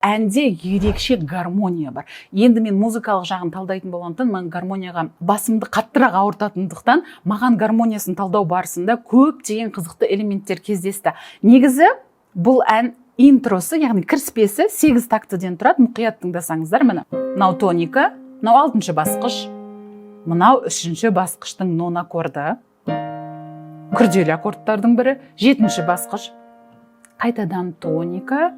Әнде ерекше гармония бар. Енді мен музыкалық жағын талдайтын болғандықтан, мен гармонияға басымды қаттырақ ауыртатындықтан, маған гармониясын талдау барысында көптеген қызықты элементтер кездесті. Негізі бұл ән интросы, яғни кіріспесі сегіз тактіден тұрады. Мұқият тыңдасаңыздар, міне, мынау тоника, мынау алтыншы басқыш, мынау үшінші басқыштың нон аккорды, күрделі аккордтардың бірі, жетінші басқыш, қайтадан тоника,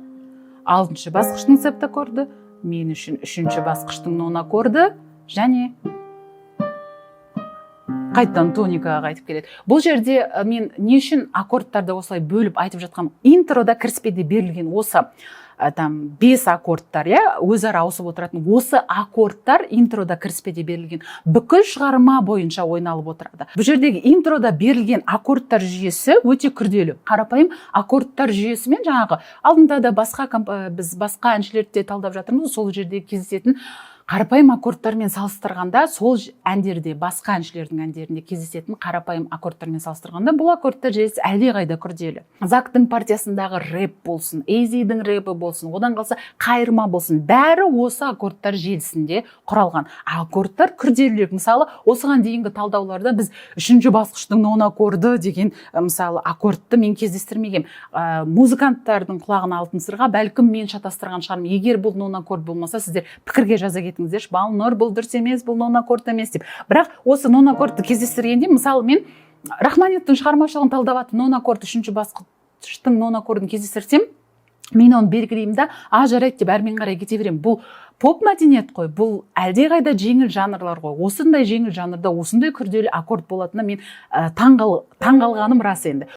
алтыншы басқыштың септаккорды, мен үшін үшінші басқыштың нон аккорды және қайтадан тоникаға қайтып келеді. Бұл жерде мен не үшін аккордтарды осылай бөліп айтып жатқан? Интрода, кіріспеде берілген осы там бес аккордтар, иә, өзара ауысып отыратын осы аккордтар интрода, кіріспеде берілген бүкіл шығарма бойынша ойналып отырады. Бұл жердегі интрода берілген аккордтар жүйесі өте күрделі. Қарапайым аккордтар жүйесімен жаңағы алдында да басқа біз басқа әншілерді де талдап жатырмыз, сол жерде кездесетін қарапайым аккордтармен салыстырғанда, сол әндерде, басқа әншілердің әндерінде кездесетін қарапайым аккордтармен салыстырғанда, бұл аккордтар жүйесі әлдеқайда күрделі. Зактың партиясындағы рэп болсын, Эйзидің рэпі болсын, одан қалса қайырма болсын, бәрі осы аккордтар желісінде құралған. А аккордтар күрделірек. Мысалы, осыған дейінгі талдауларда біз үшінші басқыштың нон аккорды деген мысалы, аккордты мен кездестірмегенмін. Музыканттардың құлағына алтын сырға, бәлкім, мен шатастырған шығармын. Егер бұл нон аккорд болмаса, сіздер пікірге жаза кетіңіздерші: «Балнұр, бұл дұрыс емес, бұл нон аккорд емес», – деп. Бірақ осы нон аккордты кездестіргенде, мысалы, мен Рахманиновтың шығармашылығын талдап жатып, нон аккорд, үшінші басқыштың нон аккордын кездестірсем, мен оны белгілеймін да, «а, жарайды» деп әрмен қарай кете беремін. Бұл поп мәдениет қой, бұл әлдеқайда жеңіл жанрлар ғой. Осындай жеңіл жанрда осындай күрделі аккорд болатынына мен таңғалғаным рас енді.